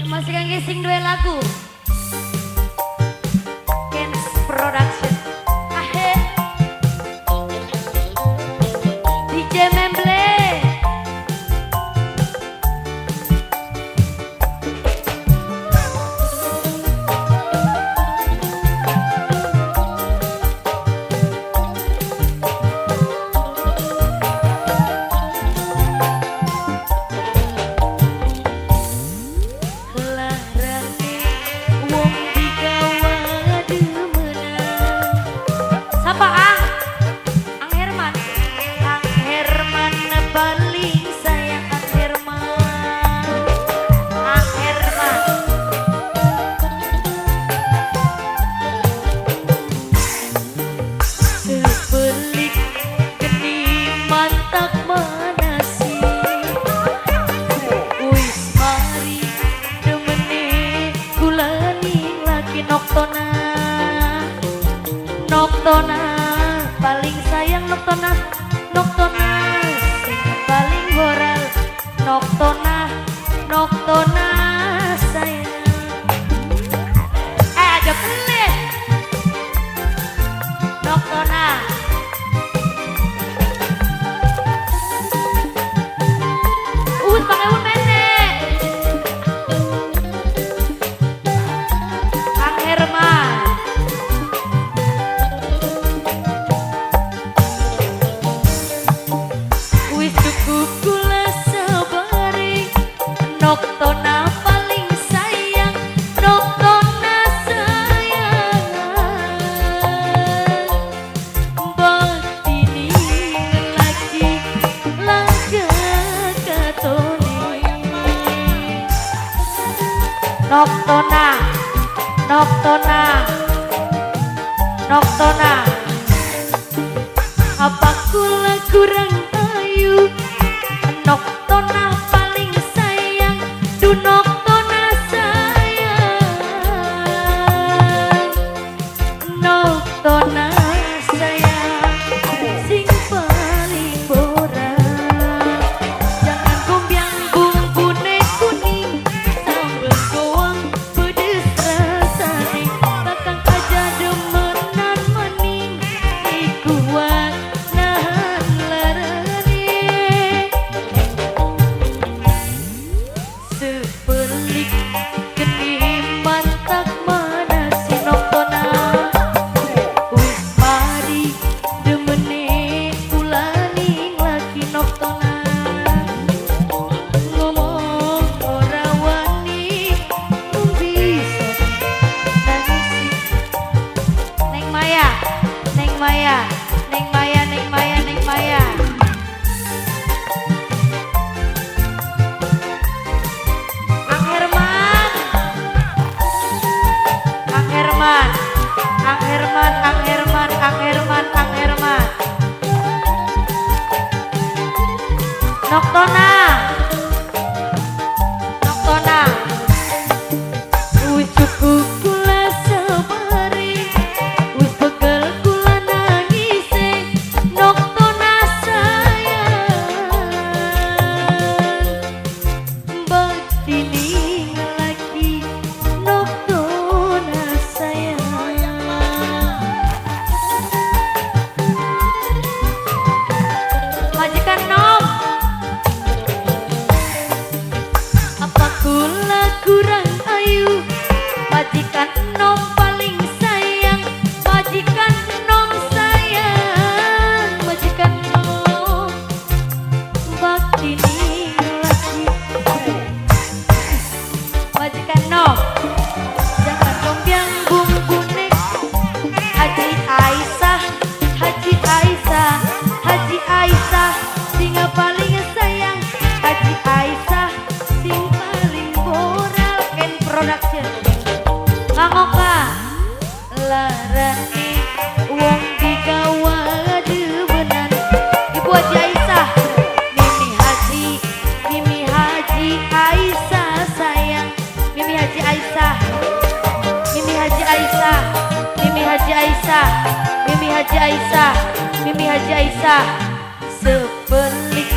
Masih kangge sing duwe lagu. Kens Production. Ahe. DJ Memble. Noktona, Noktona, paling sayang Noktona, Noktona, sing paling moral, Noktona, Noktona sayang. Aja pelit. Noktona. Uwis pakai un menek. Herman. Wis cukup kula sabare, Noktona paling sayang, Noktona sayang. Baktini lagi laga katone. Noktona, Noktona, Noktona. Apa kula kurang ayu? Noktona paling sayang, du Noktona sayang, Noktona sayang, sing paling borak. Jangan gombyang bumbune kuning, sambel goang pedes rasane, bakang aja demenan maning, iku kuat nahan larane. Sepelik geni mantak mana si Noktona, wis mari demene kulaning laki Noktona. Ngomong ora wani mung bisa nangisi. Neng Maya, Neng Maya, Neng Maya, Neng Maya, Neng Maya. Kang Herman, Kang Herman, Kang Herman, Kang Herman, Kang Herman, Kang Herman. Noktona, Noktona. Wis cukup kula sabare, wis pegel kula nangise, Noktona sayang. Baktini lagi Noktona sayang. Majikan nom. Apa kula kurang ayu? Majikan nom paling sayang, majikan nom sayang, majikan nom. Baktini lagi majikan nom. Jangan gombyang bumbune. Haji Aisyah, Haji Aisyah, Haji Aisyah, sing paling sayang, Haji Aisyah, sing paling boral. Ken Production. Kangoka larane wong digawa demenan. Ibu Haji Aisyah, Mimi Haji, Mimi Haji Aisyah sayang, Mimi Haji Aisyah, Mimi Haji Aisyah. Haji Aisyah, Mimi Haji Aisyah, Mimi Haji Aisyah. Sebelik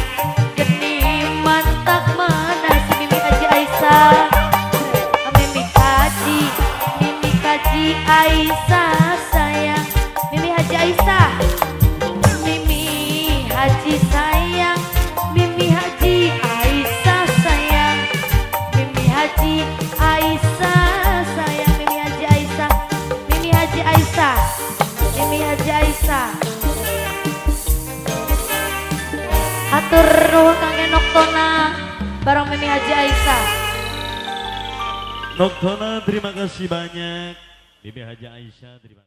geni mantak mana si Mimi Haji Aisyah. Mimi Haji Aisyah sayang, Mimi Haji Aisyah, Mimi Haji sayang, Mimi Haji Aisyah sayang, Mimi Haji Aisyah sayang, Mimi Haji Aisyah, Mimi Haji Aisyah, Mimi Haji Aisyah. Hatur nuhun Kang Noktona bareng Mimi Haji Aisyah. Noktona, terima kasih banyak. Mimi Haji Aisyah, terima kasih.